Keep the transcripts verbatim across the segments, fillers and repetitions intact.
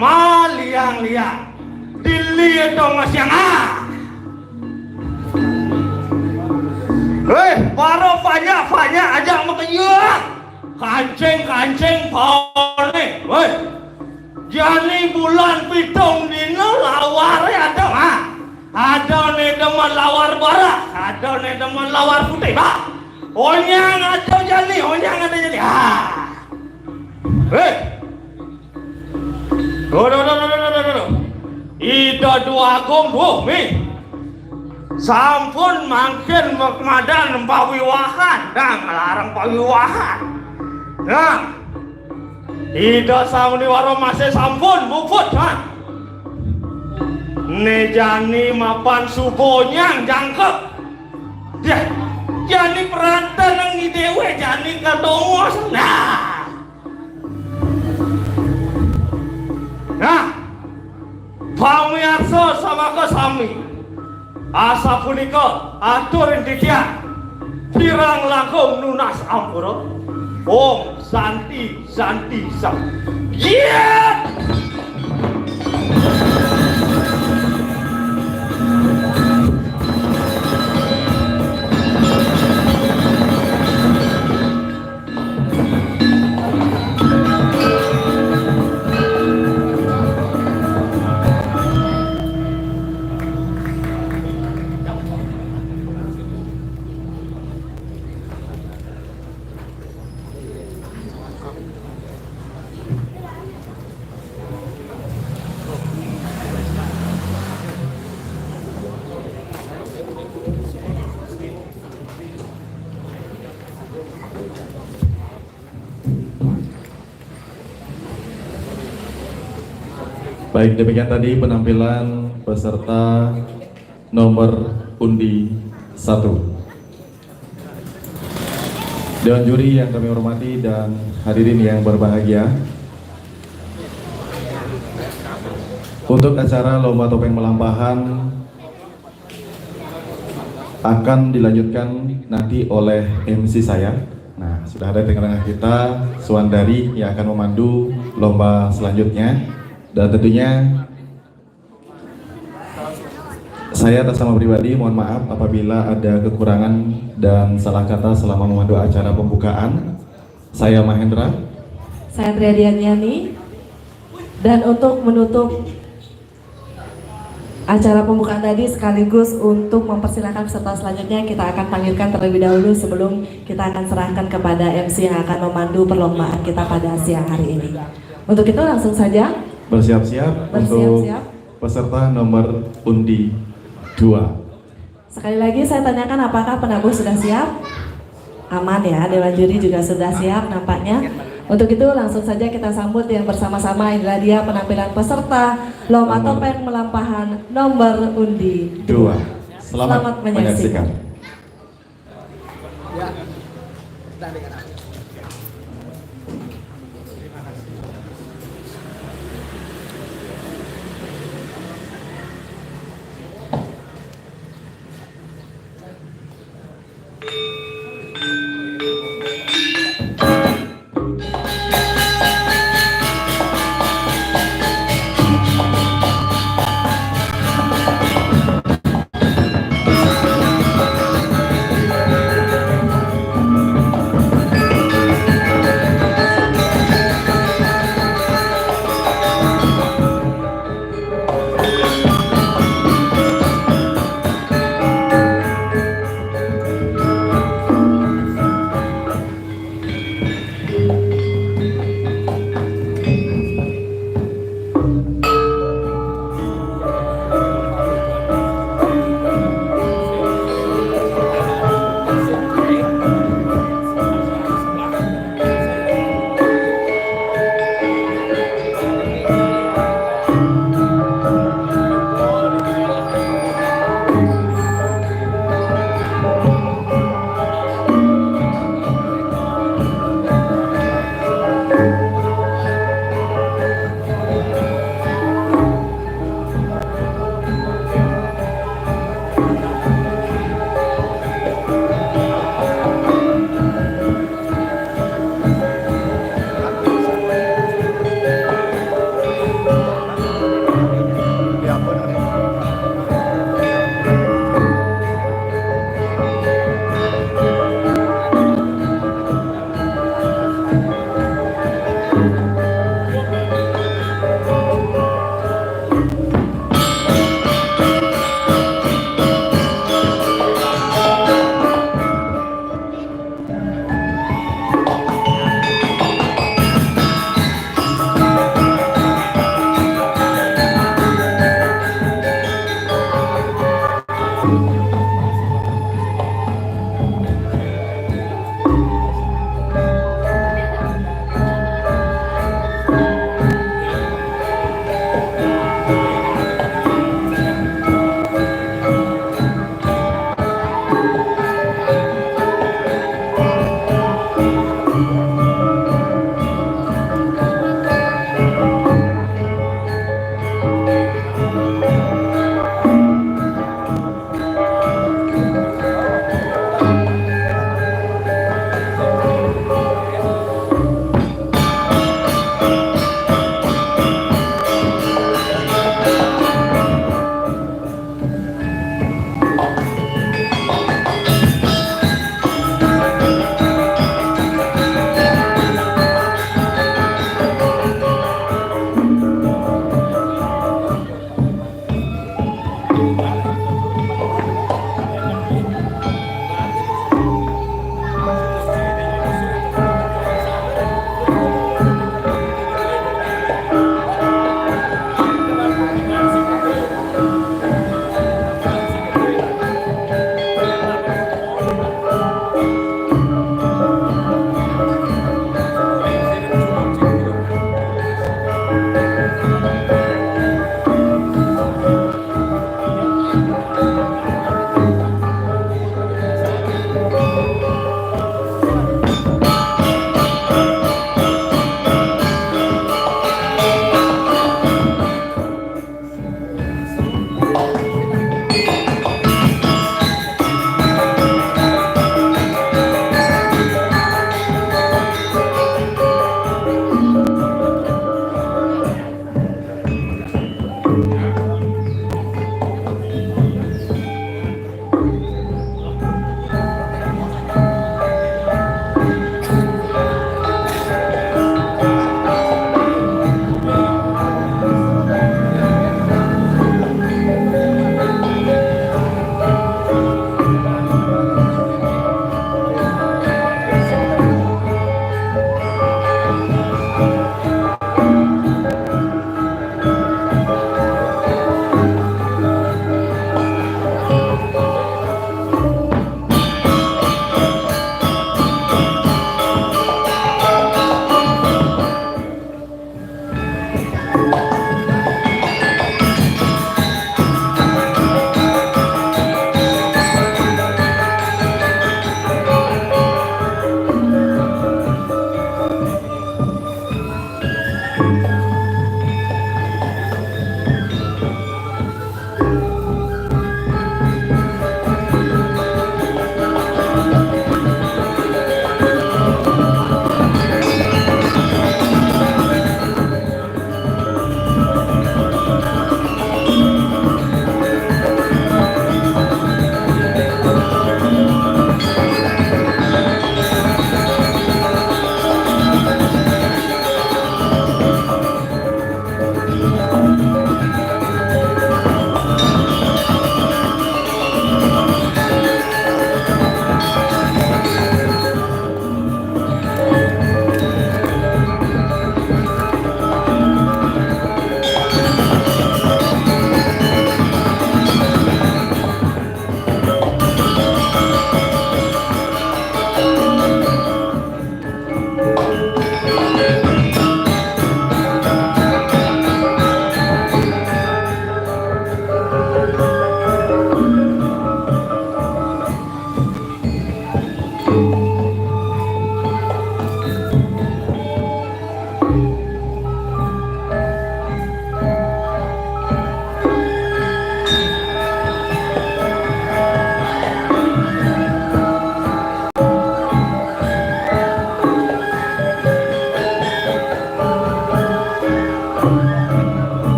Maliang-liang. Dilihat dong Mas Yang, ah. Hei, baru banyak-banyak aja makanya. Kancing-kancing paone. Hei. Jani bulan pitung dina laware ada, ah. Ada ne demen lawar bara, ada ne demen lawar putih, bah. Onyang ada jani, onyang ada jani. Ah. Hei. Duh, duh, duh, duh, duh, duh, duh, duh. Ida Dwagung, duh, mi. Sampun mangkin makmadan pawiwahan, dang larang pawiwahan. Nah, Ida Sanguniwara masih sampun muput, ha. Ne jani mapan suba nyang jangkep. Dah, jani perantan nang idewe jani katongos. Nah. Nah, pamiarsa samaka sami. Asapunika atur ring titiang. Kirang langkung nunas ampura. Om Santi, Santi, Santi. Giat! Baik, demikian tadi penampilan peserta nomor undi satu. Dewan juri yang kami hormati dan hadirin yang berbahagia, untuk acara Lomba Topeng Melampahan akan dilanjutkan nanti oleh M C saya. Nah, sudah ada di tengah-tengah kita, Suandari, yang akan memandu lomba selanjutnya. Dan tentunya saya atas nama pribadi mohon maaf apabila ada kekurangan dan salah kata selama memandu acara pembukaan. Saya Mahendra. Saya Triadian Yani. Dan untuk menutup acara pembukaan tadi, sekaligus untuk mempersilahkan peserta selanjutnya, kita akan panggilkan terlebih dahulu sebelum kita akan serahkan kepada M C yang akan memandu perlombaan kita pada siang hari ini. Untuk itu, langsung saja. Bersiap-siap untuk peserta nomor undi dua. Sekali lagi saya tanyakan, apakah penabuh sudah siap? Aman ya, dewan juri juga sudah siap nampaknya. Untuk itu, langsung saja kita sambut yang bersama-sama. Inilah dia penampilan peserta Lomba Topeng Melampahan nomor undi dua. Selamat menyaksikan.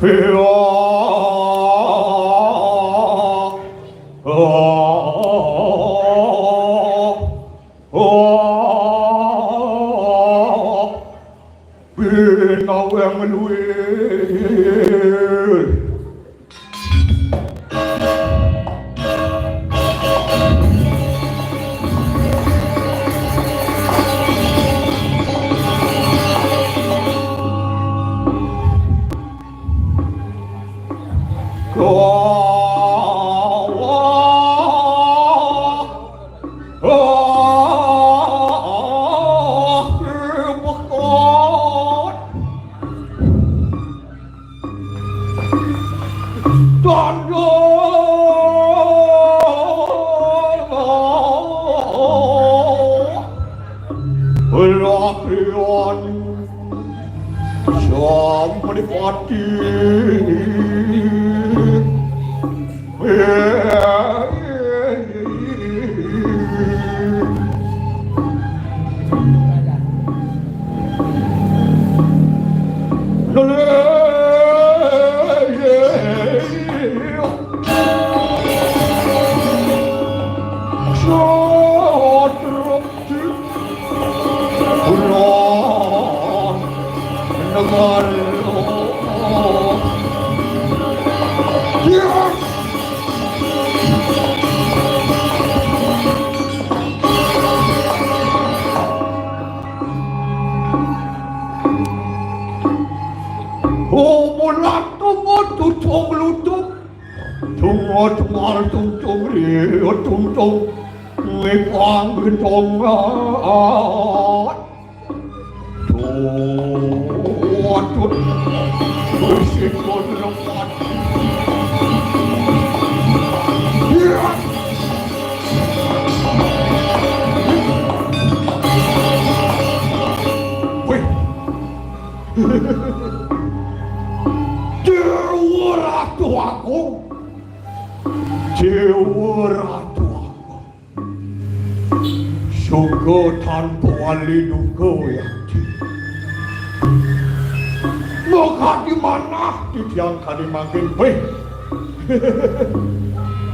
Pira. Pinaweng luwih. Lakian Samripati. Kulon negara. Yes. Oh, mulan tungo tutung lutung. Tungo tungal tungtung rio tungtung. Ngipang gentong. Tuh, tuh. Musik pun lepas. Iya. Wih. Dewa Ratu Agung. Dewa Ratu Agung. Suga tanpa wali duga yakti. Makadi manah titiang kadi mangkin. Wih.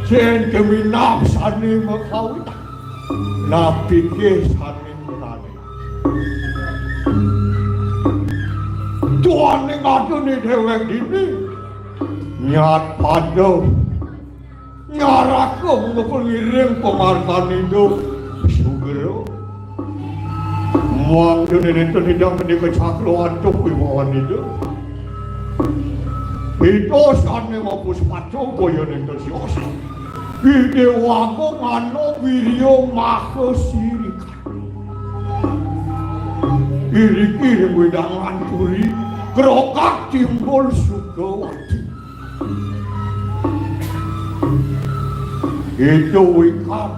Jen keminap sane makawin. Napike sane ngenane. Tuane ngadune dewek dini. Nyat pada. Nyaraka mengko ngiring pamartan Ida Sugra. Mangda nenten Ida menika cakra antuk wibawan Ida. Ida sane mapuspata kaya nenten sios. Ida waga ngana wirya maha sirikan. Iriki ring wedangan puri, krokak timbul Sukawati. Itu wikar.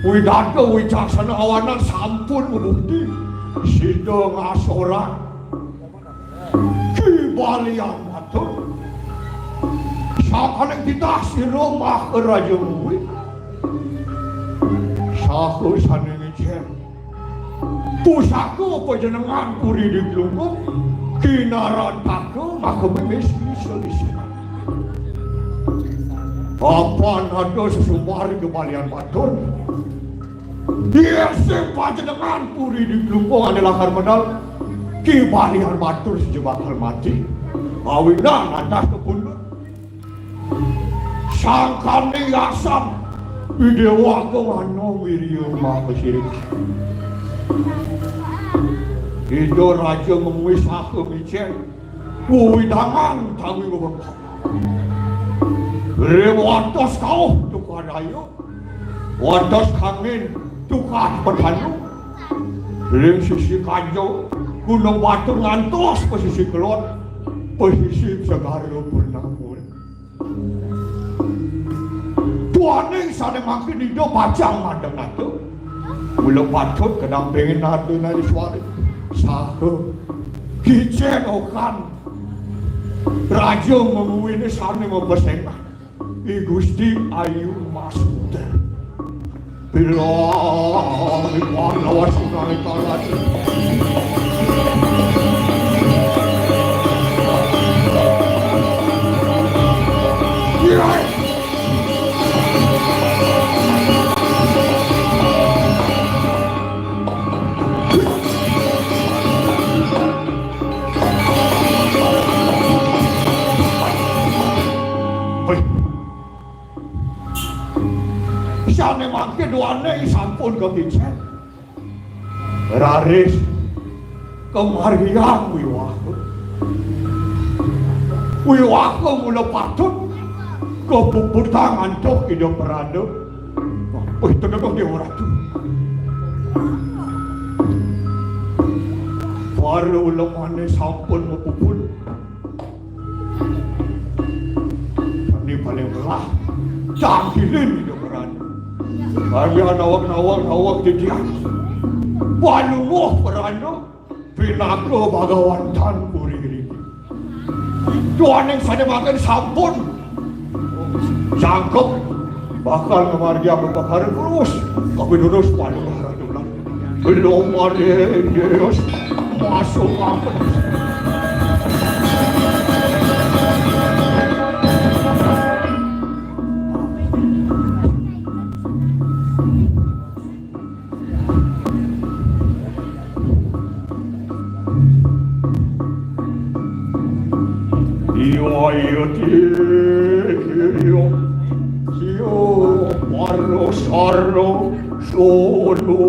Widada wicaksana awanan sampun mabukti. Sida ngasoran. Ki Balian Batur. Sakaning titah sira Maharaja Ngwi. Saha sane ngicen. Pusaka panjenengan puri di Klungkung, kinarantaka maka memes selisihan. Apan ada sesubar Ki Balian Batur. Yen sing panjenengan puri di Klungkung ane lakar medal, Ki Balian Batur sing bakal mati. Awinan lantas kepundhut. Sangkane asam Ida Waga ngana wirya makasirika. Ida Raja Ngwi saha micen wewidangan tami wewengkon. Ring wates kauh tukad ayu, wates kangin tukad petanu. Ring sisi kaja Gunung Batur ngantos pesisi kelod, pesisi Segara Purnama. Duaning sane mangkin Ida pacang madeng nata. Mula patut kadampingin nata nari suara. Saha kicen okan Raja Ngwi sane mapesengan. I Gusti Ayu Masuda. Bila iwan lawas sungai talat. Sané mangké duané sampun kakicén. Raris kamargiang wiwaha. Wiwaha mula patut kapuputang antuk Ida Pranda. Wih, tenengoh Déwa Ratu. Para ulemané sampun mapupul. Ini paling melah. Cangkilin Ida Pranda. Bagi nawak-nawak, nawak titiang. Panuwuh Pranda. Pinaka Bhagawan Tan Puri Riki. Duaning sané mangkin sampun jangkep bakal ngamargiang upakara terus. Tapi terus panuwuh Ratu. Belum ada Yesus masuk apa. Iya, iya, iya. Iya, para sara solo.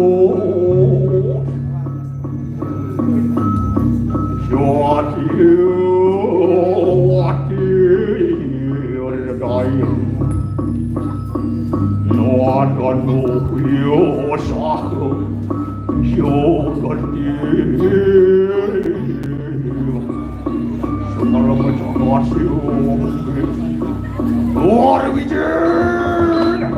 Jati, wati, rdaya. Nuadanu yosaha. Jogati. Semalam jagat siung. Luar biasa.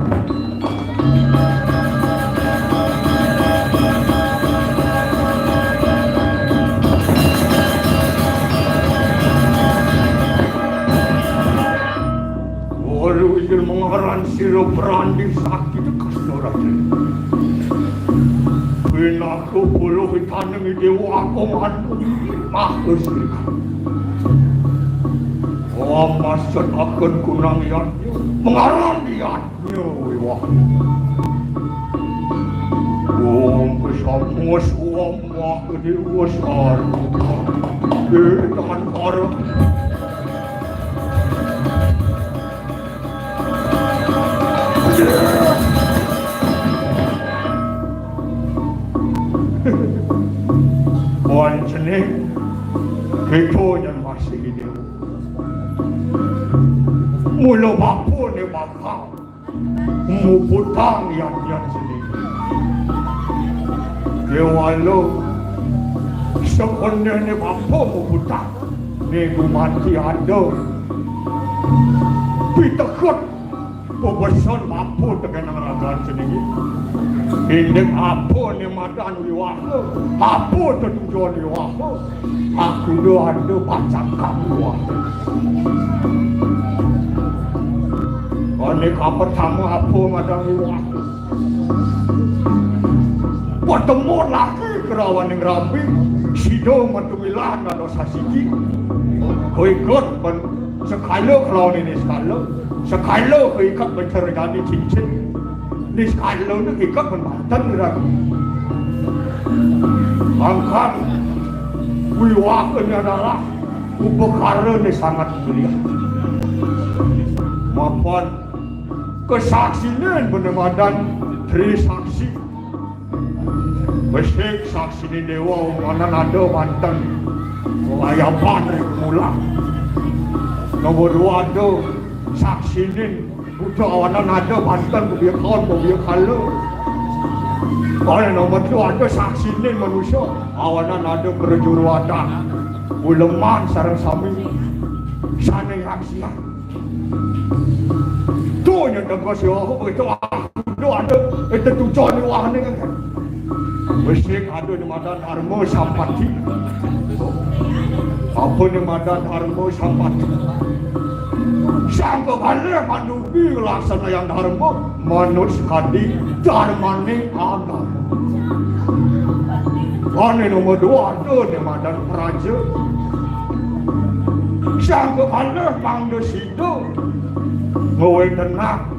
Walu ijil mangaran sira prandi sakti tekas doratin. Pinaka puluh itaning dewa komandu mahasirika. Amasan akan kunang yatnya mangaran yatnya. Nyo, wah. Om Pesamo Swama Dewa Sarwa. Eh, tangan para. Pancene, kita nyan masih hidup. Mula bapa ne bakal. Muputang yan-yan sini. Kewala, sakondene bapa muputang. Ne gumanti ada. Pitekut, pabesen bapa tekan ragan sini. Indik apa ne madan wiwaha, apa tetujon wiwaha. Aku do ada pacakam dua. Ane kapertama apa madan dua. Patemu laki kerawaning rabi, sida metu milah nado sasiki. Koikot ban sekala kelawan ini sekala. Sekala koikot ban cerjani cincin. Niskala nu ikat mantan ragu. Mangkan wiwaha ini adalah upakara ne sangat mulia. Mapan kesaksine bene madan Tri Saksi. Besik saksine dewa umanan ada banten layapan ring mulang. Nomor dua ada saksine Buta awanan ada banten, pabia kaon, pabia kala. Oleh nomor tu ada saksine manusia, awanan ada prajuru adat. Uleman sareng sami sane nyaksiang. Tu nya tegas ya, itu ah, tu ada, itu tujuan ni wah ni kan. Besik ada ni madan Dharma Sampati. Apa ne madan Dharma Sampati? Sangka kalih manubi nglaksanayang dharma manut sakadi dharmane agama. Ane nomor dua ada ne madan praja. Sangka kalih mangda sida Ngawéntenang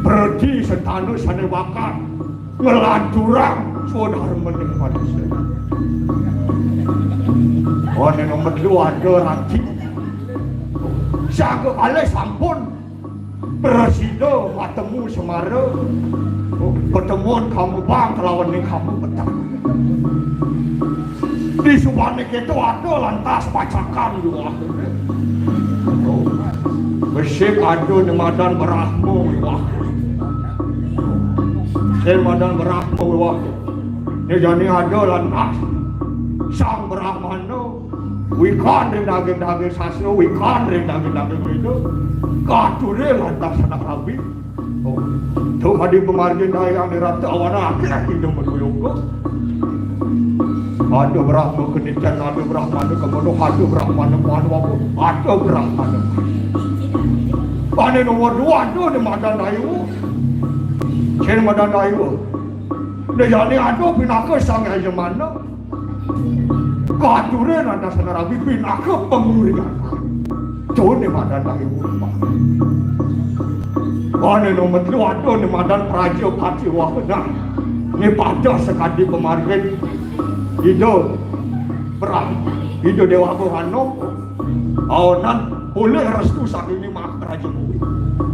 preti setana sané bakal nglanturang swadarmaning manusa. Ané nomor telu ada rati. Sakalih sampun prasida matemu Semara. Patemuan Kamubang kalawan ning Kamu Petang. Di subané kéto ada lantas pacakan dua. Besik ada né madan Brahma wiwah. Sing madan Brahma wiwah. Né jani ada lantas Sang Brahmana wikan ring daging-daging sastra, wikan ring daging-daging Wéda. Katuré lantas anak rabi. Oh, tuh kadi pamargin daya ané rata awana akhir akhir demen yoga. Ada Brahma kenican, ada Brahmana kemono, ada Brahmana manu apa, ada Brahmana. Ané nomor dua ada né madan Daiwa. Sing madan Daiwa. Né jani ada pinaka Sang Yajamana. Katuré lantas anak rabi pinaka pangurian. Tuh né madan Daiwa. Ané nomor telu ada né madan Prajapati Wahana. Né pada sakadi pamargin Ida Brah-, Ida Déwa Brahmana. Aonan polih restu saking né Maharaja kuwi.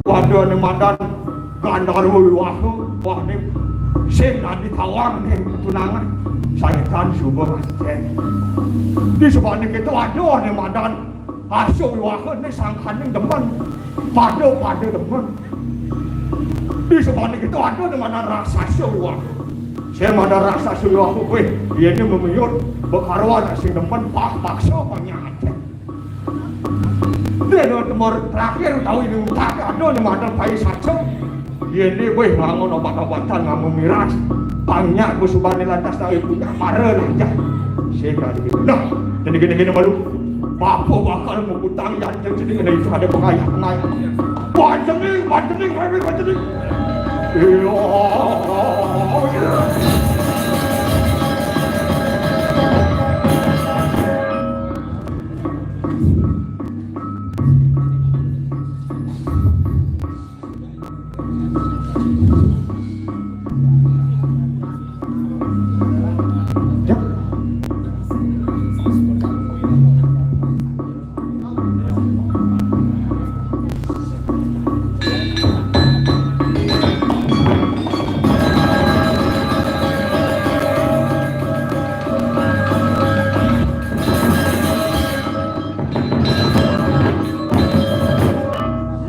Ada né madan Gandharwa Wiwaha, wah né sing dadi tawang né tunangan. Saetan suba mancén. Di subané kéto ada né madan Asa Wiwaha né sangkaning demen. Pada-pada demen. Di subané kéto ada né madan Raksasa Wiwaha. Sing madan Raksasa Wiwaha kuwi, yén né mamiyut, bekarwa nak sing demen, pah, paksa, panyakit. Dene nomor terakhir utawi ini utak ada né madan Pai Sacem. Yene weh ngangon obat-obatan nganggo miras. Pangnya ku subane lantas tawi punya para lanjah. Sing dadi. Nah, dene gini-gini malu. Papa bakal ngutang janji jadi kena itu ada pengayah-pengayah. Panjenging, panjenging, panjenging, panjenging. Iya.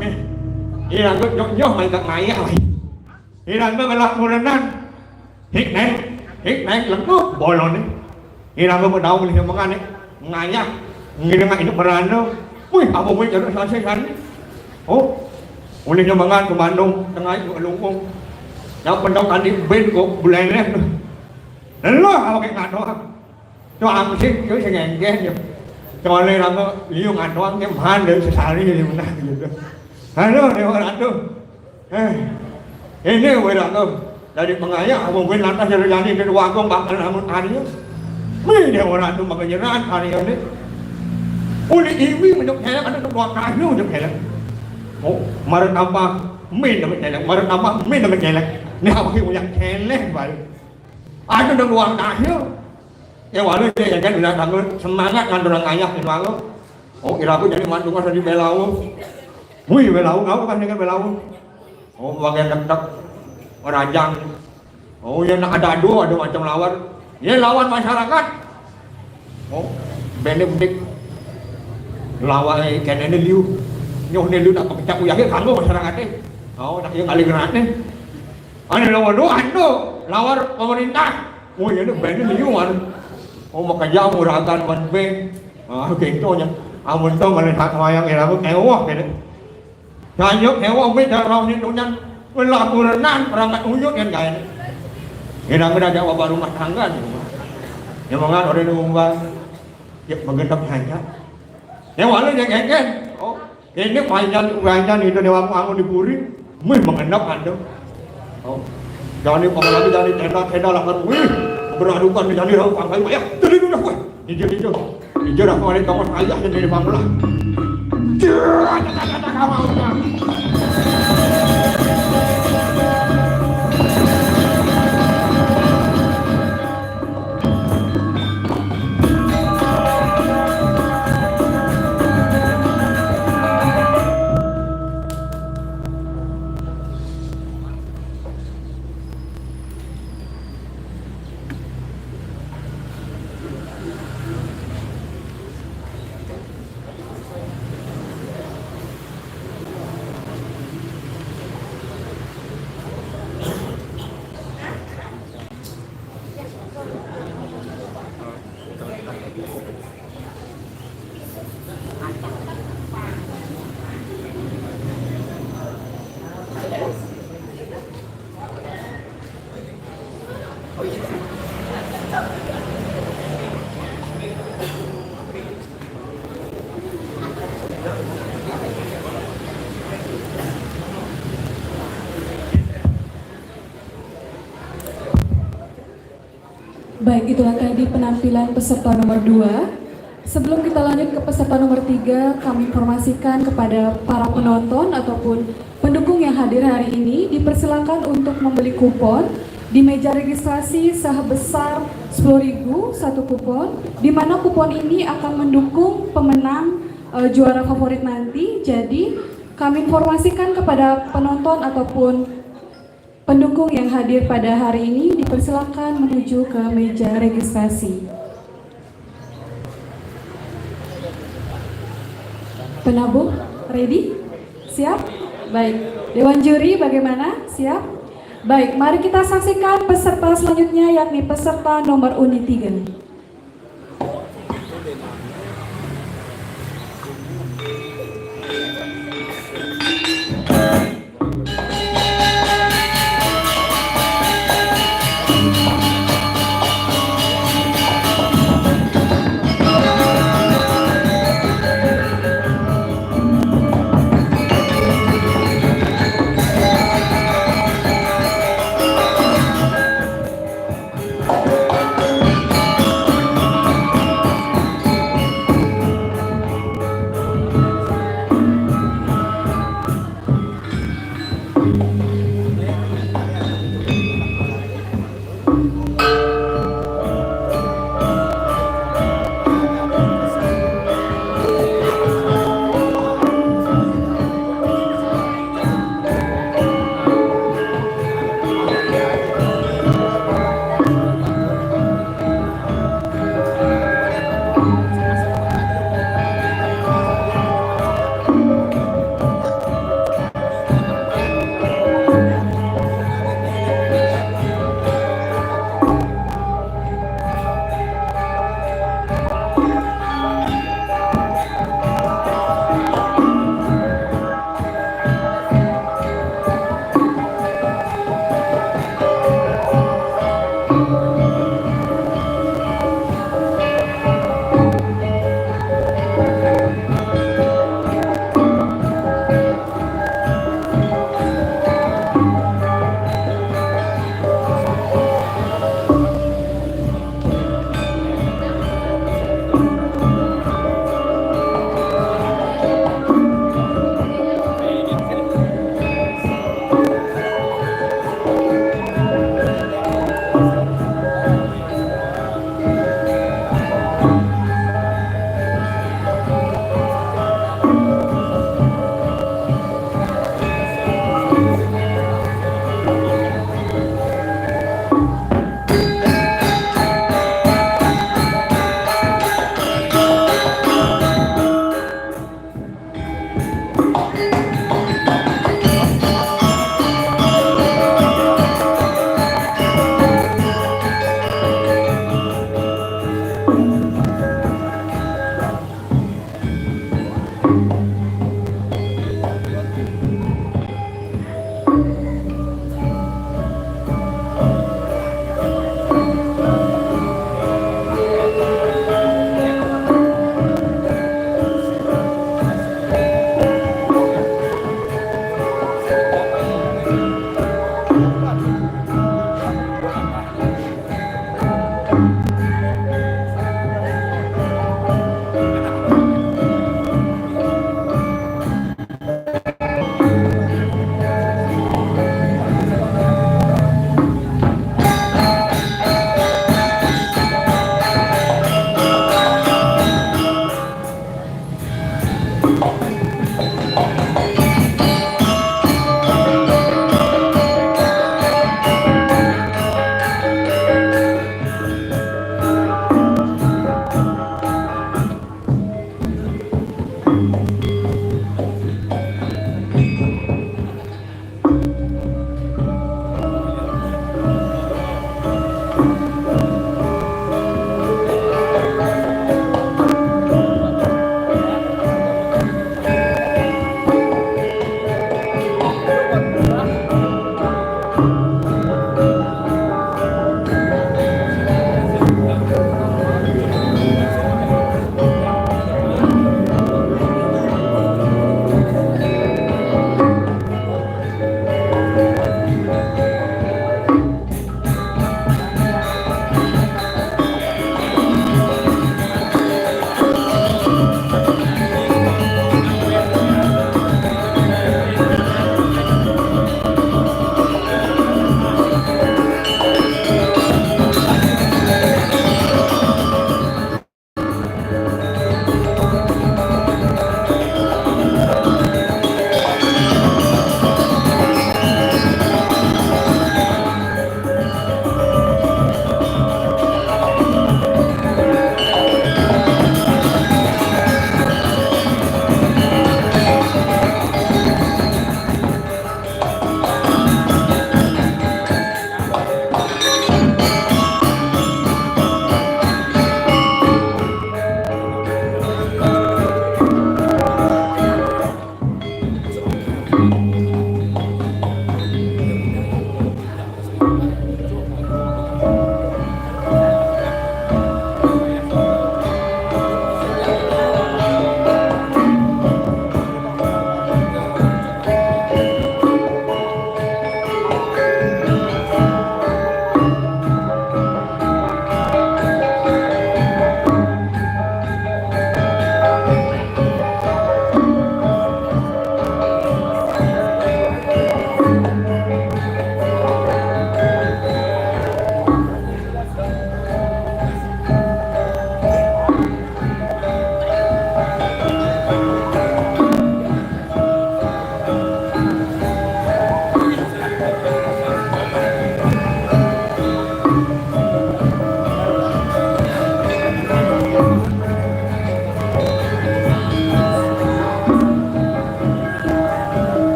Nih, ira nggo nyok nyoh main tak ngayah lagi. Ira nggo ngelak murenan. Hik neng, hik neng lengkup bolone. Ira nggo mau daun nih mengane ngayah. Ngiring nggak hidup merana. Wih, apa wih jadi selesai kan? Oh, ulihnya mangan ke Bandung, tengah itu lungkung. Yang pendok tadi ben kok bulan. Lelah apa kayak nggak doang. Tuh angsip, tuh sing enggeh, ya. Soalnya lama liu ngadong, ya, mahan dari sesali, ya, benar, gitu. Halo, Dewa Ratu. Eh, ini, Dewa Ratu. Dari pengayah, aku gue lantas jadi jadi di warung bakal namun Arya. Wih, Dewa Ratu, maka nyeran Arya ini. Uli iwi untuk kelek, ada dua kayu untuk kelek. Oh, marah tambah min untuk kelek, marah tambah min untuk kelek. Ini apa sih punya kelek, baru. Ada dong uang kayu. Ya, walau dia ya kan udah bangun semangat ngantor ngayah di malu. Oh, kira aku jadi mantu kan di Belau. Wih, Belau, aku kan dengan Belau. Oh, pakai tek-tek, rajang. Oh, ya nak ada dua, ada macam lawan. Ya, lawan masyarakat. Oh, bene bedik. Lawan, eh, kene ini liu. Nyoh ini liu tak pecah, ya, kanggo masyarakat, eh. Oh, tak ya kali gerak nih. Ane lawan doang to, lawan pemerintah. Oh, iya, ini bene liu, anu. Oh, makanya muragan wan ben. Ah, gitu nya. Amun to ngene hak wayang ira aku ewah kene. Nganjuk ewah ben darah ni dunyan. Ngelah kurenan perangkat uyut kan kae. Ira ngene ada bapak rumah tangga nih. Ya mangan ora ngumbar. Ya mengendap hanya. Ya walau yang engen. Oh. Ini panjang, panjang itu dewa aku di puri. Mih mengendap ada. Oh. Jani apalagi jani tenda-tenda lah kan. Wih, beradukan jani rau pangkai ya. Tadi dulu dah gue. Ijo ijo. Ijo dah kemarin kamu ayah yang dari Bangla. Baik, itulah tadi penampilan peserta nomor dua. Sebelum kita lanjut ke peserta nomor tiga, kami informasikan kepada para penonton ataupun pendukung yang hadir hari ini, dipersilakan untuk membeli kupon di meja registrasi sebesar sepuluh ribu satu kupon, di mana kupon ini akan mendukung pemenang, eh, juara favorit nanti. Jadi, kami informasikan kepada penonton ataupun pendukung yang hadir pada hari ini, dipersilakan menuju ke meja registrasi. Penabung, ready? Siap? Baik. Dewan juri bagaimana? Siap? Baik, mari kita saksikan peserta selanjutnya, yakni peserta nomor undi tiga.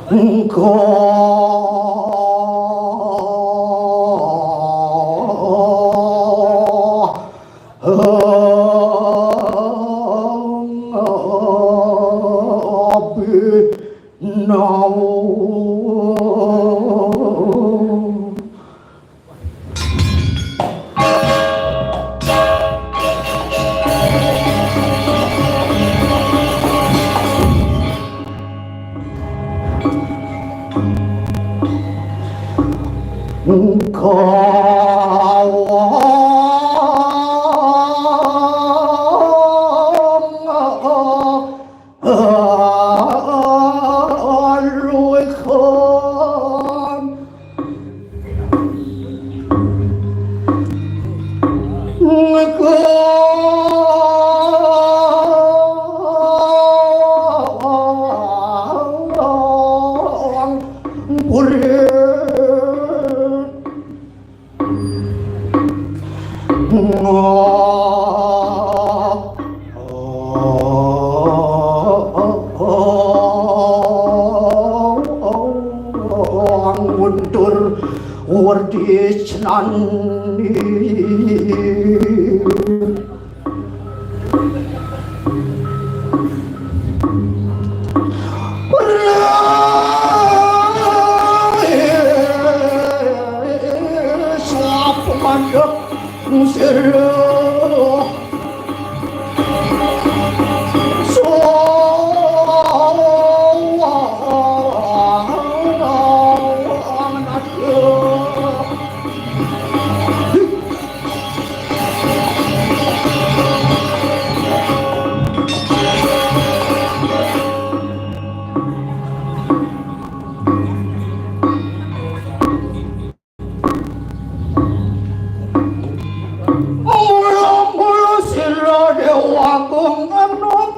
Engko abinau. Engkau Nguntur werdi cenani. Sapa mandek sira? Mula-mula sira Dewa Agung Anom,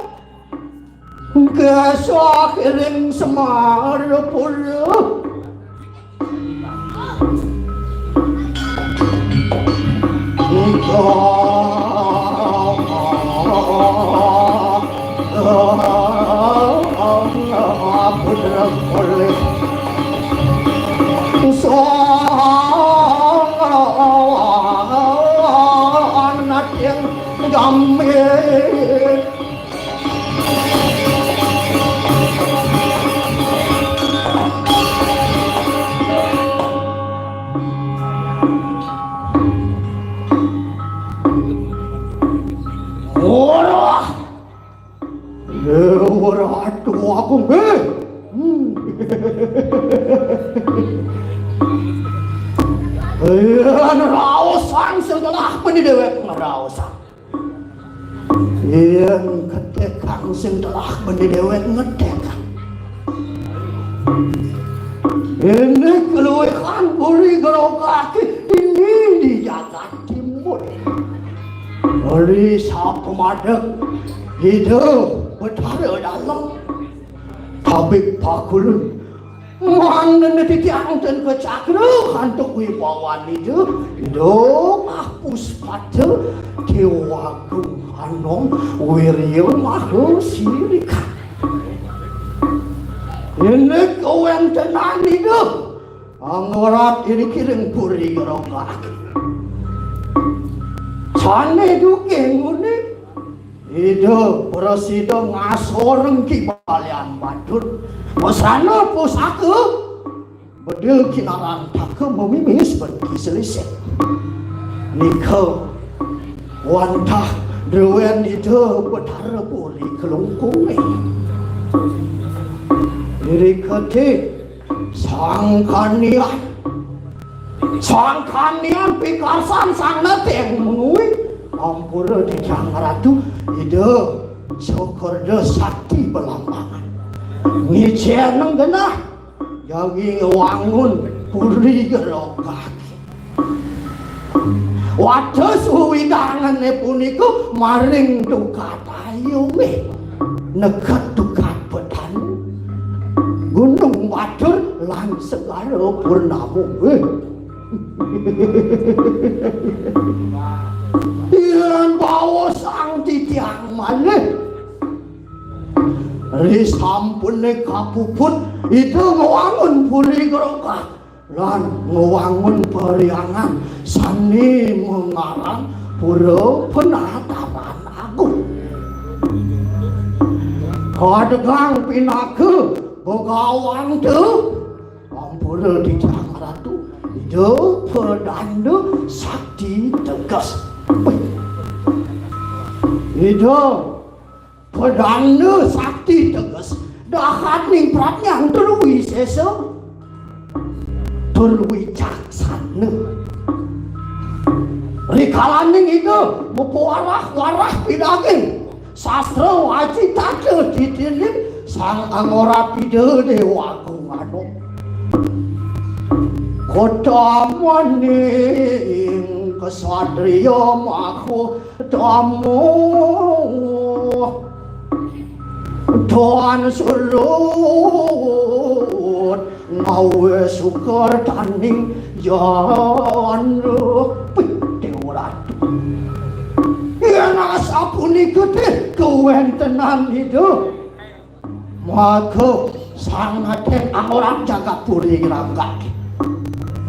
kesah ring Semarapura. Putra oleh sang anak yang gampil. Ora. Eh, ora, aduh, aku, eh. Hmm. Eh, ngraosang sing telah bani déwék ngraosang. Yén ketékang sing telah bani déwék ngetékang. Ini keluwihan buri gerogaki ini di jagat timur. Ri sapamadeg Ida Betara Dalem. Tabik pakulun. Mangdene titiang ten kecakra antuk wibawan Ida, Ida Puspata Déwa Agung Anom Wirya Maha Sirika. Indik kawéntenan Ida anggorat iriki ring puri gerogaki. Sané duké nguni Ida prasida ngasoreng kibalian batur. Wasana pusaka bedil kinarantaka mamimis bagi selisih. Nika wantah druwén Ida Betara Puri Klungkungé. Irika té Sangkanian. Sangkanian pikarsan sang nateng mengui. Ampura titiang Ratu Ida Sokerda Sakti Belambangan. Ngicén genah jagi ngwangun puri gerogaki. Wates wewidangané punika maring tukad ayuné. Neked tukad petani, Gunung Batur lan Segara Purnama. Wéh. Yén baosang titiang malih. Risampuné kapuput, Ida ngwangun puri Grogak lan ngwangun perhyangan sané mangaran Pura Penataran Agung. Kadegang pinaka Begawan té ampura Titiang Ratu, Ida pedanda sakti teges. Ida pedanda sakti teges, dahating pradnyan tur wisésa, tur wicaksana. Rikalaning Ida mapawarah-warah pidaging sastra wacitata titining Sang Angorapida Déwa Agung Anom. Kotamaning ksatria maha tama. Tuan sulut ngawé sukertaning jana. Pih, Déwa Ratu. Yén asapunika té kawéntenan Ida, maka sangaten angorang jagat puri ngrangkak.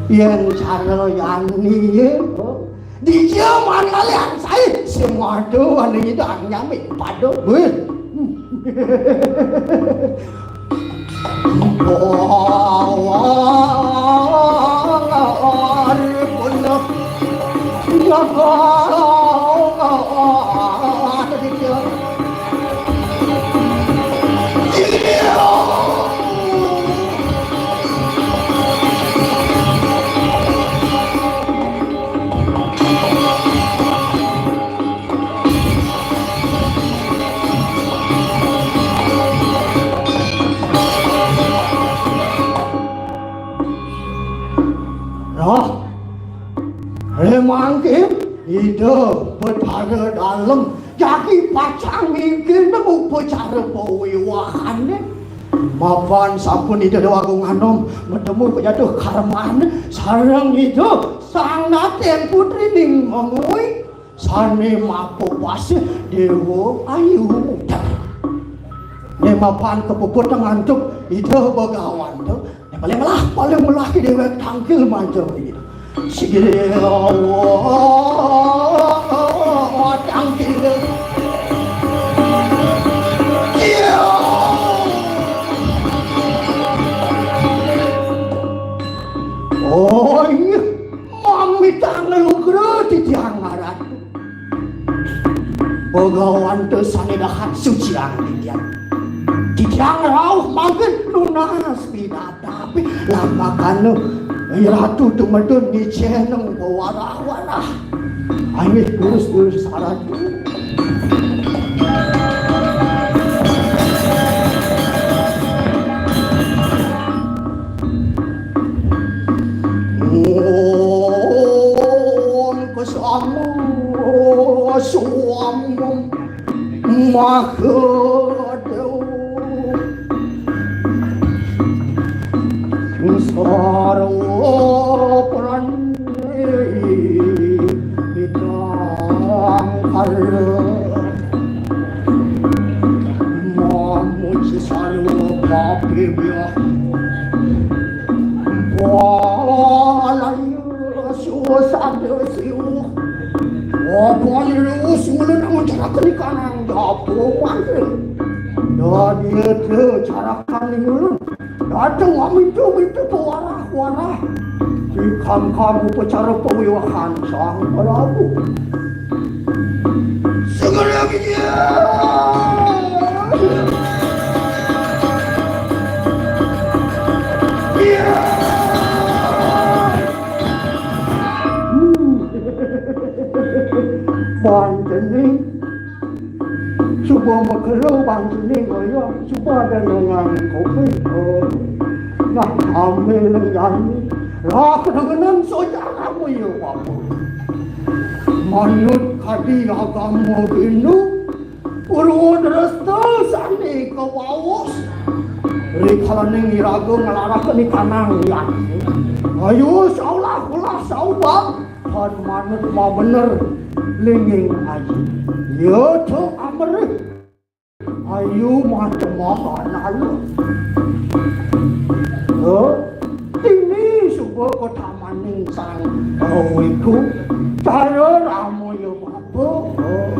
Yén cara yani, ya, dija mangalian saé sing madu anu nyidang nyami pada. Wih. Nah, ri mangkin Ida Betara Dalem jagi pacang ngigina upacara pawiwahané. Mapan sampun Ida Déwa Agung Anom matemu pajatuh karman sareng Ida Sang Natén Putrining Mangui sané mapapasih Déwa Ayu Muter. Né mapan kapuput ngantuk Ida Begawan té, né paling melah, paling melah ki déwék tangkil manca mriki. Sigi tangkil. Iya. Oh iya, mamitang lugra titiang Ratu. Begawan té sané dahat suciang titiang. Titiang rauh mangkin nunas pidabdabé lan makana Ratu tumedun ngicénang pawarah-warah. Ayo durus-durus saratu. Om Ksama Swam Mahadewa. Sarwa prani pitang kala. Mamuji sarwa papibya. Walaya suwa sada siwa. Apa lirus ngulun amun carakan ikanang dapa mangkin. Dadi itu carakan ngulun. Dateng mamintu-mintu pawarah-warah. Dikam-kam upacara pawiwahan Sang Prabu. Segera bikin. Iya. Hmm. Bantening. Suba makelo bantening kaya, suba ada nang kopi. Oh. Nah, ambil yang ini. Lah, kenangan soja kamu ya, Bapak. Manut kadi agama Hindu, Purwa Dresta sané kawaos. Rikalaning iraga nglaraken ikanang liyan. Ayo, saulah, ulah, sauba. Tan manut mabener lingging aji. Ya, to amrih. Ayu macem anak lu. Heh? Dini suba ka tamaning sang, eh, wiku. Cara rama ya bapa. Heh?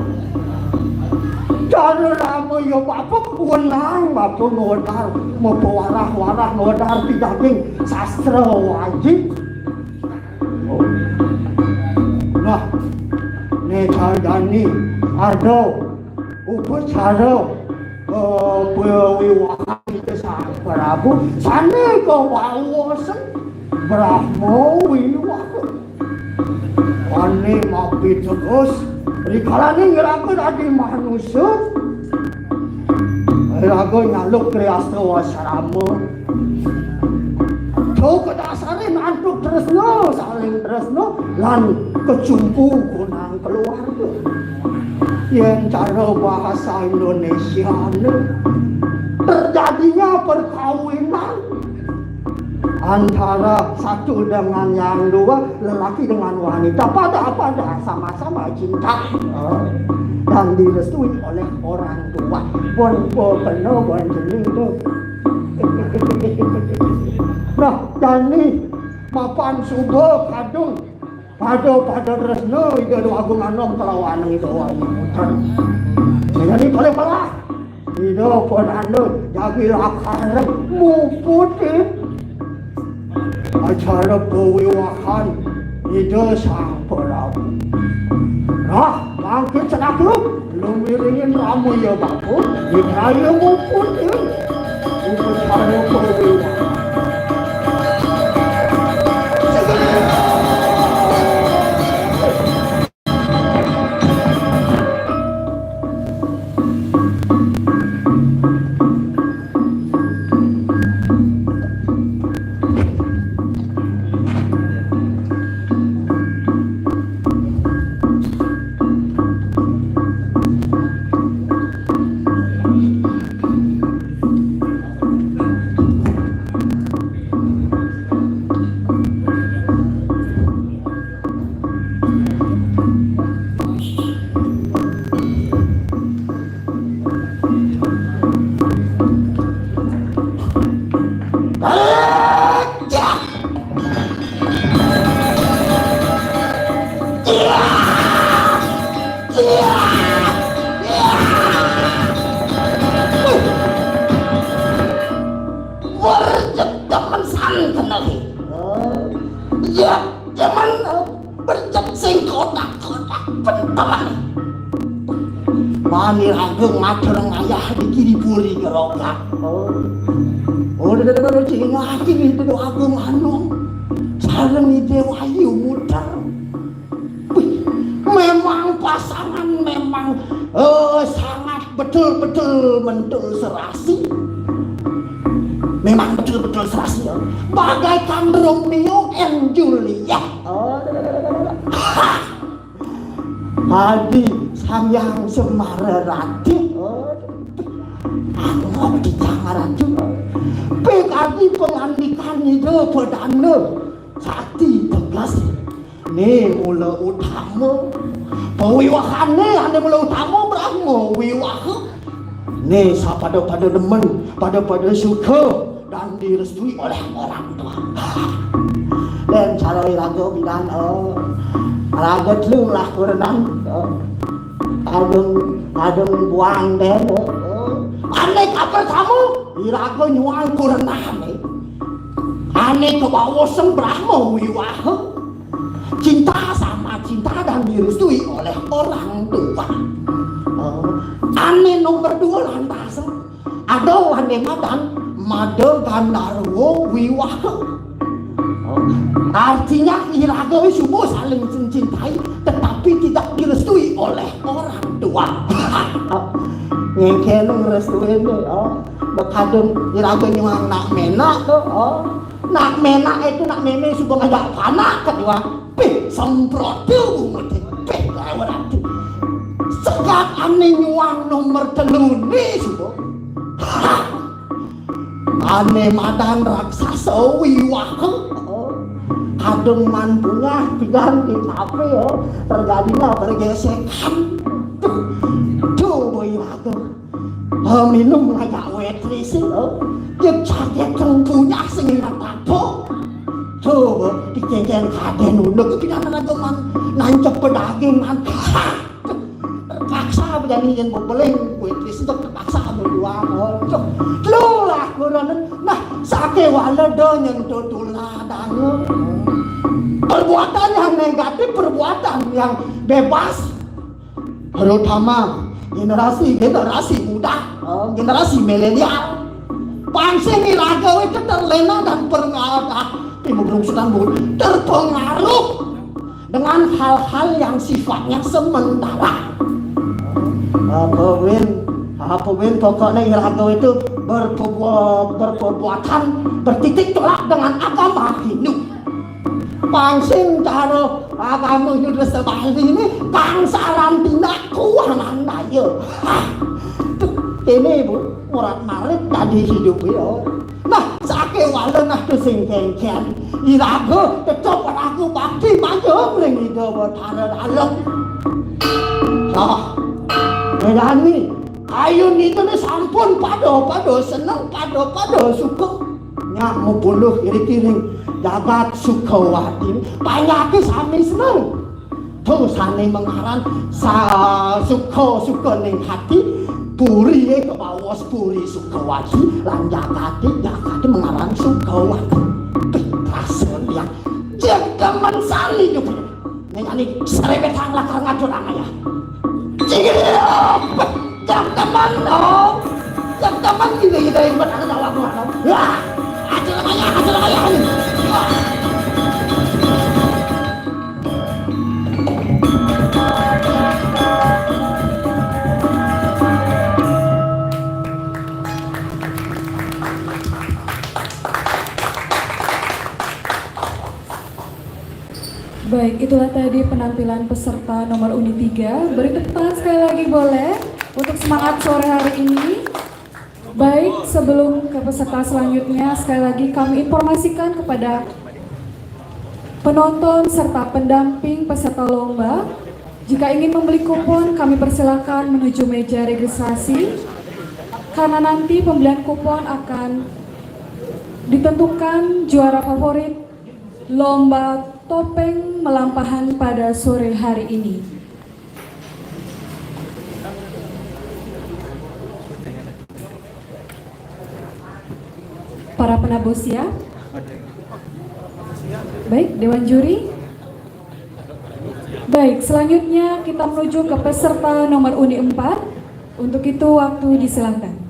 Cara rama ya bapa, wenang bapa ngwedar, mapawarah-warah ngwedar pidabing sastra wajib. Nah, né cara jani ada upacara, eh, pawiwahan Ida Sang Prabu sané kawaosan Brahma Wiwaha. Ané mapiteges, rikalaning iraga dadi manusa, iraga nyaluk ri asta asrama. Tuh kadasarin antuk tresna, saling tresna, lan kecumpu kunang keluarga. Yén cara bahasa Indonésiané, terjadinya perkawinan antara satu dengan yang dua, lelaki dengan wanita, pada-pada sama-sama cinta, eh, dan direstui oleh orang tua. Bon, bon, kena, bon, jeling tu. Nah, jani mapan suba kadung pada-pada tresna Ida Déwa Agung Anom kalawan Ida Wayu Putra. Jani paling parah. Ida padana jagi lakar muputin acara pawiwahan Ida Sang Prabu. Nah, mangkin sedaka lumiringin rama ya bapa, migraya muputin upacara pawiwahan. Werjep demen santen lagi. Ya, demen, eh, berjep sing kotak-kotak pentemen. Mani raga ngatur ngayah di kiri puri gerogak. Oh. Oh, udah, udah, udah, udah, cing lagi itu doa Agung Anom. Sareng Ida Wayu Muter. Wih, memang pasangan memang, eh, sangat betul-betul mentul serasi. Memang betul-betul serasi, ya. Bagaikan Romeo and Juliet. Oh, hah. Adi Sang Hyang Semara Rati. Oh, aku mau dicamar Rati. Pik adi pengandikan Ida Pedana. Sakti tegas. Né mula utama. Pawiwahané ané mula utama Brahma Wiwaha. Né sapada-pada demen, pada-pada suka dan direstui oleh orang tua. Dan cara iraga bidan, eh, raga telu lah kurenan, eh, kadung, kadung buang deh, eh, eh. Ané kapertama, iraga nyuang kurenan, eh. Ané kabawa Sang Brahma Wiwaha. Cinta sama cinta dan direstui oleh orang tua. Eh, ané nomor dua lantas. Ada ané madan Mada Gandarwa Wiwaha. Eh, artinya iraga suba saling mencintai tetapi tidak direstui oleh orang tua. Nyengkén ngrestuin, eh. Bekadung iraga nyuang nak ménak tu, eh. Nak ménak itu nak mémé suba ngajak panak kedua. Pih, semprot tu mati. Pih, lewat hati. Sekat ané nyuang nomor telu ni suba. Ané madan raksasa Wiwaha. Kadung man bungah pidan di kafe, oh. Terjadinya pergesekan. Tuh, tuh, Wiwaha. Minum ngajak waitress lho. Dia saget kang punyah sing ilang tapo. Tuh, dikengkeng kaden unek, pidan raga man nancep pedaging man. Terpaksa bejani yen bebeling, waitress itu terpaksa berjuang. Tuh, lu lah kuronen. Nah, sakéwala do nyentuh tuladane. Perbuatan yang negatif, perbuatan yang bebas, terutama generasi, generasi muda, eh, generasi milenial. Pang sing iraga wis terlena dan pernah, ah, timubrung sutan bu, terpengaruh dengan hal-hal yang sifatnya sementara. Apa win? Apa win? Pokoknya iraga itu berperbu-, berperbuatan bertitik tolak dengan agama Hindu. Pang sing cara agama Hindu sebali ini kang sarantina kuah mandaya. Hah. Tuh, ini bu, murat marit tadi hidup ya. Nah, sakéwala nah tuh sing kengkeng. Iraga tetep raga bakti mayem ring Ida Betara Dalem. Nah, medani, ayo nitene sampun pada-pada seneng, pada-pada suka. Nyak mubuluh iriki ring jagat Sukawati. Panyaki sami seneng. Dosane mengaran sa-, suka-suka ning hati, puri e kebawas puri Sukawati, lan jagate, jagate mengaran Sukawati. Pih, rasa liang. Jek demen sani nyebut. Ning ani serebet hang lakar ngatur angaya. Cingir, jek demen dong. Jek demen gila-gila yang benar dalam. Wah, ajar kaya, ajar kaya. Wah. Baik, itulah tadi penampilan peserta nomor undi tiga. Beri tepuk tangan sekali lagi boleh untuk semangat sore hari ini. Baik, sebelum ke peserta selanjutnya, sekali lagi kami informasikan kepada penonton serta pendamping peserta lomba, jika ingin membeli kupon, kami persilakan menuju meja registrasi, karena nanti pembelian kupon akan ditentukan juara favorit lomba topeng melampahan pada sore hari ini. Para penabuh siap? Baik, Dewan Juri. Baik, selanjutnya kita menuju ke peserta nomor undi empat. Untuk itu, waktu disilahkan.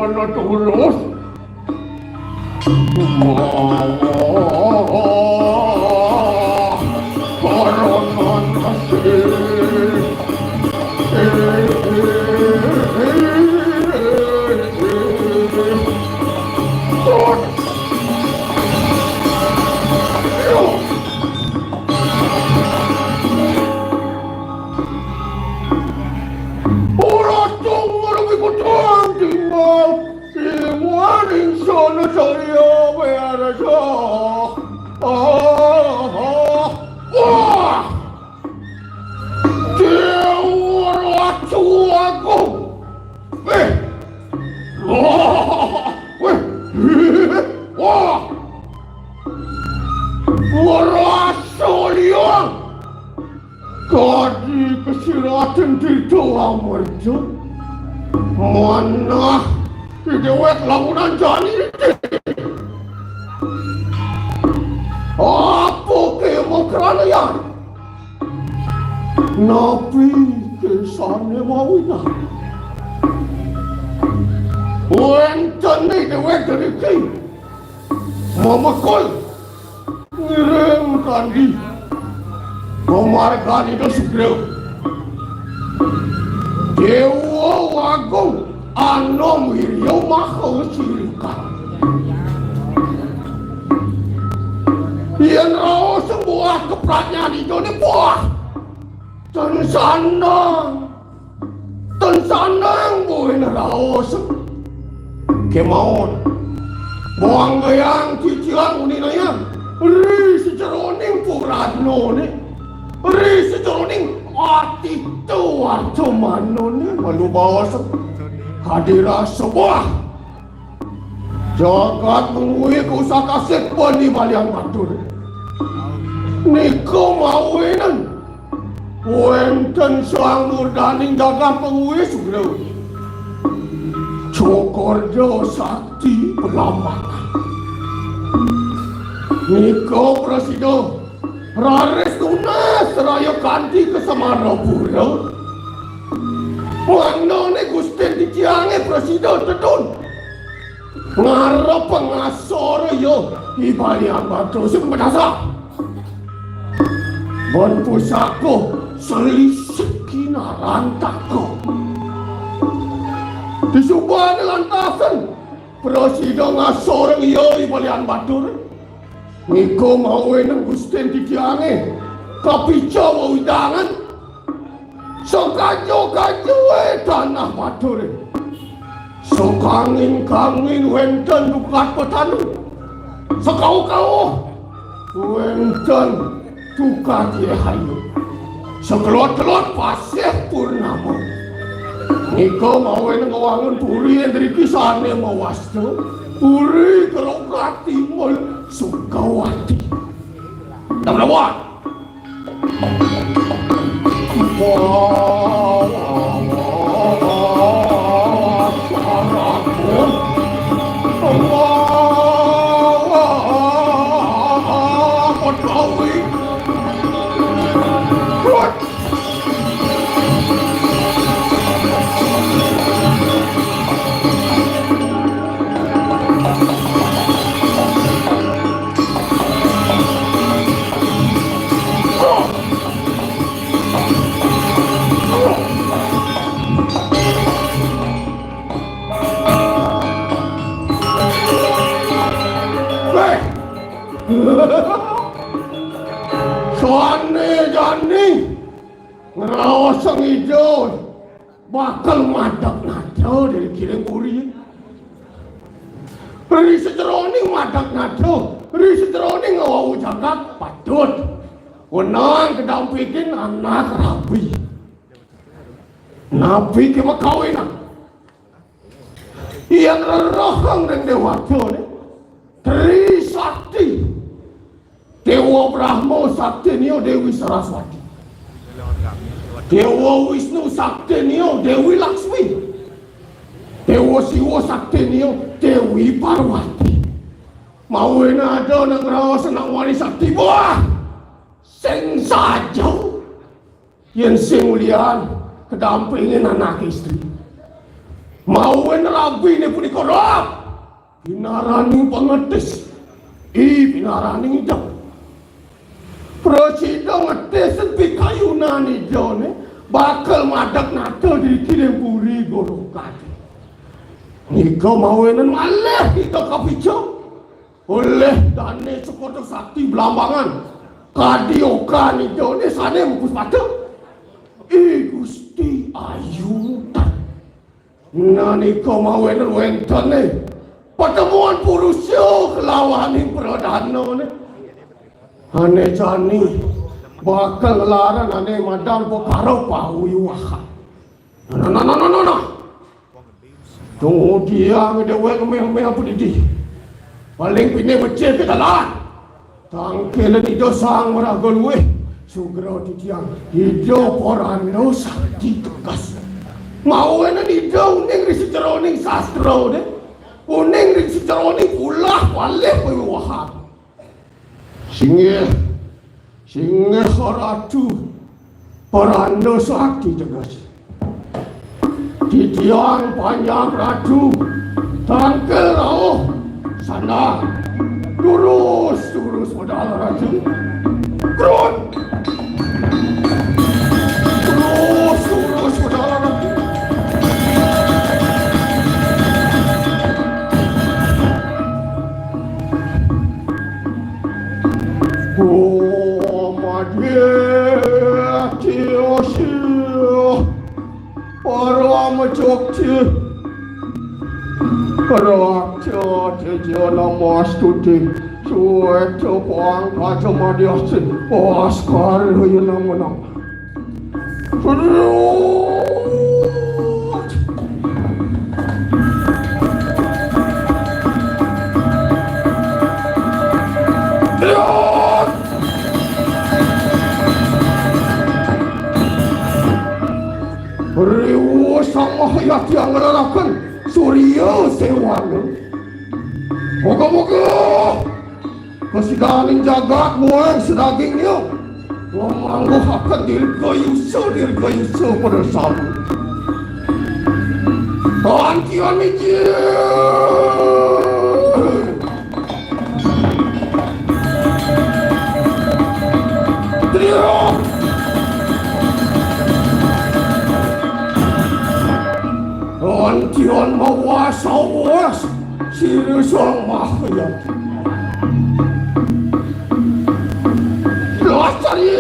Ana tulus. Mawa para manasih. Ora tunggu lebih kutuang tinggal. Iwan insana saya berasa. Ah, ah, wah! Dewa Ratu Agung. Eh. Wah. Weh. Wah. Berasa liang. Kadi kesiraten Tirta Amarja. Manah dewek lamunan jani. Apa kemokranayan? Napi kesane mawinan? Wenten dewek deriki. Mamekul. Ngiring kandi. Mamargani Sugra. Dewa Agung Anom Wirya Maha Sirika. Yen raos buah kepradnyan idone buah. Ten sandang. Ten sandang buin raos. Kemawon. Buanggayang titiang uninayang. Ri sejeroning puradnane. Ri sejeroning ati tuarcamanane manubaos. Kadira sebuah. Jagat Mengwi kusak-asik bani balian batur. Nika mawinan wenten sang murdaning jagat Mengwi Sugra. Cokorda Sakti Pelambak. Nika prasida raris tunas raya kanti ka Samarapura. Mangdane Gustin titiange prasida tedun. Ngarep pangasor ya, ibali ambato sing bedasa. Bon pusako selisih kinarantako. Disubane lantasan, prasida ngasor ya ibalian batur. Nika mawinan Gustin titiange, kapica wewidangan. Sakajo-kajoe tanah bature. Sakangin-kangin wenten dukat petani. Sakauh-kauh wenten dukat yehayu. Sakelot-kelot pasih purnama. Nika mawinan ngwangun puri indriki sane mawasta. Puri Kerogati mul Sukawati. Dawan. Weh! Sane jani ngraos sengida bakal madeg nada dari kiring puri. Ri sejeroning madeg nada, ri sejeroning ngawawu jagat patut. Wenang kedampikin anak rabi. Napi ke makawinan? Yang rereheng ring dewata ne. Tri Sakti. Dewa Brahma Saktinia Dewi Saraswati. Dewa Wisnu Saktinia Dewi Laksmi. Dewa Siwa Saktinia Dewi Parwati. Mawinan ada nang raos anak wali sakti. Wah! Sing saja. Yen sing ulian kedampingin anak istri. Mawinan rabiné punika roh. Pinaraning pangetis. I pinaraning idep. Prasida ngetisin pikayunan idané bakal madeg nata di kiring puri Gorokan. Nika mawinan malih kita kapica. Olih dané Sekota Sakti Blambangan. Kadi okan idané sané mupus mata. I Gusti Ayu. Nah, nika mawinan wéntené patemuan purusa kalawaning pradanané. Ané jani bakal nglarang ané madan pekara pawiwahan. Nah, nah, nah, nah, nah, nah. Tunggu tiang déwék méh-méh apa didi. Paling pinih becik ke dalan. Tangkilin Ida Sang Maraga Luih, sugra titiang Ida Poranda Sakti Tegas. Mawinan Ida uning ring sajeroning sastra, dé. Uning ring sajeroning ulah palih pawiwahan. Singgih, singgih Ratu. Poranda Sakti Tegas. Titiang panjang Ratu, tangkil rauh, sandang, durus, durus medal Ratu. Gerut. Durus, durus medal Ratu. Om Aditya Sri Parama Jogja Raja Teja Namastuti Suweta Pang Kaja Madyasin Oscar Yunam Menang. Riwus Sang Mahyati angraraken Surya Sewana. Moga-moga kasidaning jagat muang sadagingnya. Ngamangguhaken dirgayusa, dirgayusa pada sabu. Antian miji. Trio. Antian mawas awas. Sira Sang Mahyati. Lestari.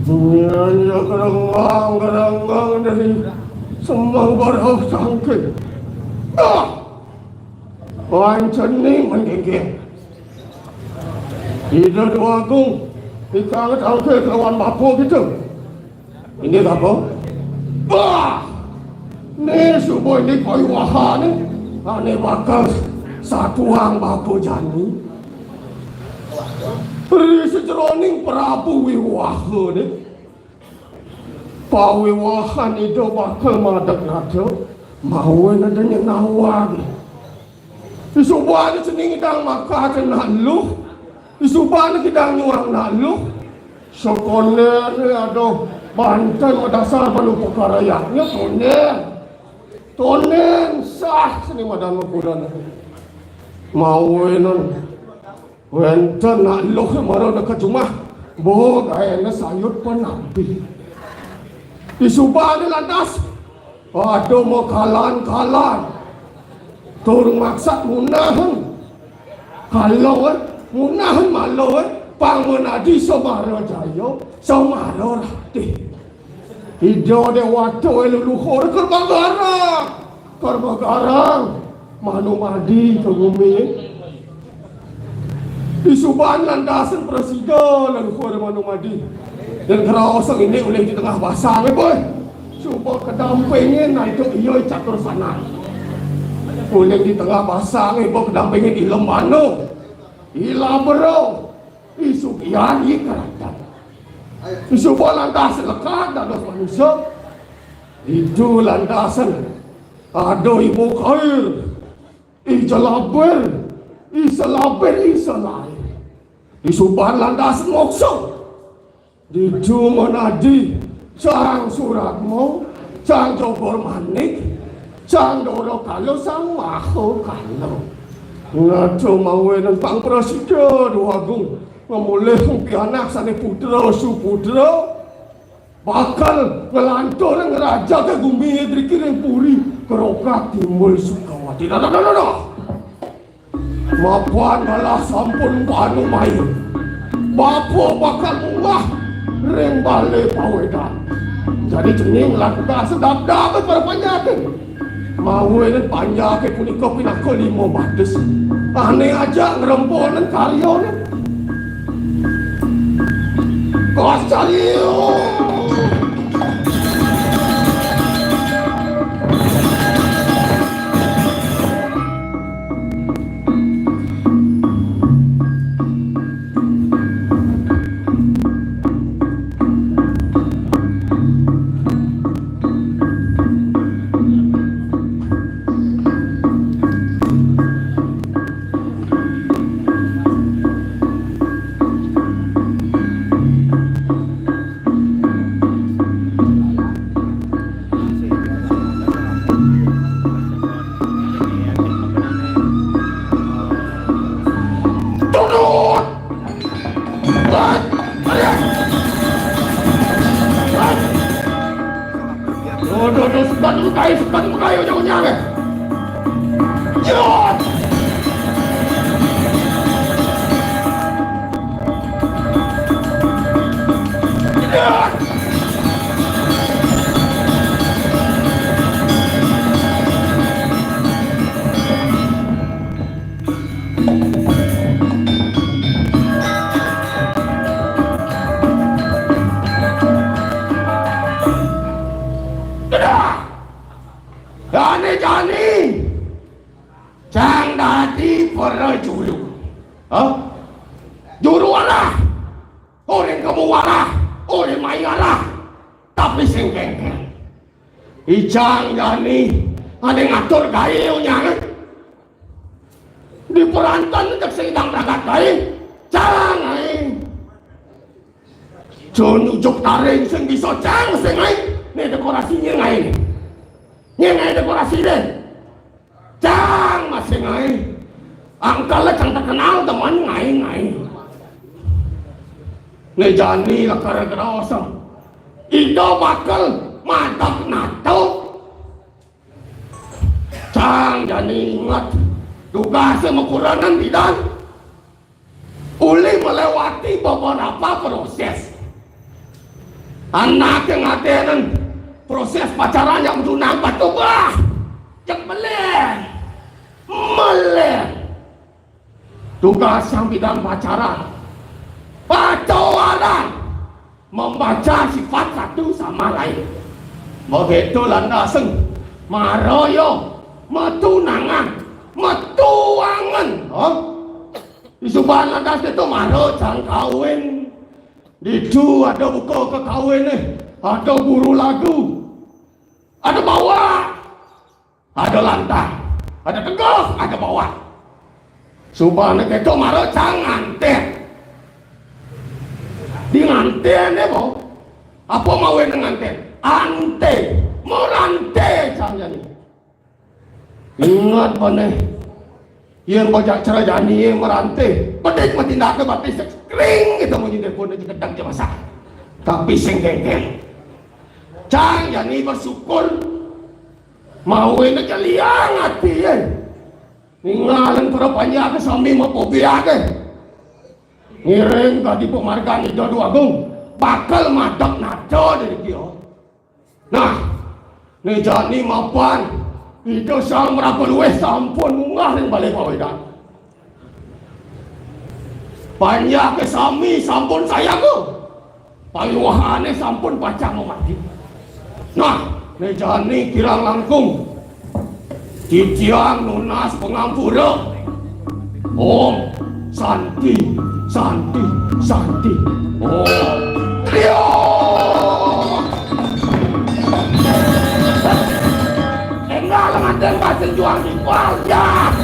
Bunyian ya kerenggang-kerenggang dari semang barau sangkil. Ah! Pancen ning mendingking. Ida Déwa Agung, ikang tangkil kelawan bapa kita. Inggih, bapa? Wah! Né suba indik pawiwahané, ané bakal satuang bapa jani. Ri sajeroning Prabu Wiwahané, pawiwahan Ida bakal madeg nata, mawinan ada nyén nawag. Isubané cening idang makaten nak luh. Isubané kidang nyuang nak luh. Sakonéné ada banten madasar panupekarayatnya, tondén. Tondén sah seni madan makudan. Mawinan wénten nak luh mara ka jumah. Bo gaéna sayut panampi. Isubané lantas ada makalan-kalan. Tur maksad munahan. Kalau, eh, munahan malu, eh, pang menadi Semara Jaya, Semara Ratih. Ida Déwata leluhur Kerbagarang. Kerbagarang. Manumadi ka gumi. Isuban lantasan prasida leluhur Manumadi. Dan keraos ngini ulih di tengah basang, eh, boy. Suba kedampingin, nah, itu iya catur sanan. Ulih di tengah basang, eh, boy, kedampingin ilem mano. Ila bero. Isugian i keradat. Isuba lantas lekat dados manusia. Ditu lantasan ada I Mukail, I Jelabir, I Selabir, I Selair. Disubané lantasan moksa. Ditu manadi Sang Suratma, Sang Jogor Manik, Sang Doro Kala, Sang Maha Kala. Nata mawinan pang prasida Déwa Agung, ngamolih pianak sané putra suputra, bakal nglantur ngrajaké gumi driki ring puri, karokat timbul Sukawati. Nah, nah, nah, nah, nah. Mapan malah sampun panumayu. Bapa bakal munggah ring balé pawédan. Jani cening lan sedap-sedap para panjaké. Mawinan panjaké punika pinaka lima batis. Ané ajak ngremponin karyané. Kos cari. Aduh, aduh, sebat lu kai, sebat lu kai, ujung-ujungnya. Jot! Jani, jani. Cang dadi para juru. Hah? Juru arah. Ora kemu arah, ora mai arah. Tapi sing kéngkén. Icang jani ané ngatur gaé onyang. Di perantan cek sing idang pragat gaé. Cang aé. Jun ujuk taring sing bisa cang sing aé. Né dekorasiné ngaé. Né ngaé dekorasiné. Cang masih ngaé. Angkal cang terkenal teman ngaé-ngaé. Né jani lakar kerasa. Ida bakal madak nato. Cang jani inget. Tugasé makuranan bidan. Uli melewati beberapa proses. Anaké ngadénang proses pacaran yang tunang batu bah. Cek melih. Melih. Tugas yang bidang pacaran. Pacaran. Membaca sifat satu sama lain. Begitu landasan. Mara ya. Matunangan. Matuangan. Hah? Disubané lantas kéto mara cang kawin. Ditu ada buka kekawiné, ada guru lagu, ada bawak, ada lantang, ada teguh, ada bawak. Subané kéto mara cang ngantén. Di nganténé apa? Apa mawinan ngantén? Anté, maranté cang jani. Ingat manéh. Yén bocah cara jani maranté, pedik matindaké bapis kring kita munyi telepon aja kedang aja masak. Tapi sing kéngkén. Cang jani bersyukur. Mawinan aja liang ati yén. Ningalin para panjaké sami mapobiaké. Ngiring dadi pamargan Ida Déwa Agung. Bakal madak nada dari dia. Nah, né jani mapan Ida Sang Prabu Luwih sampun munggah ring balé pawédan. Panjaké sami sampun sayaga. Payuhané sampun pacang mamargi. Nah, né jani kirang langkung. Titiang nunas pangampura. Om Santi, Santi, Santi. Om Kriya. Kecuali wayah.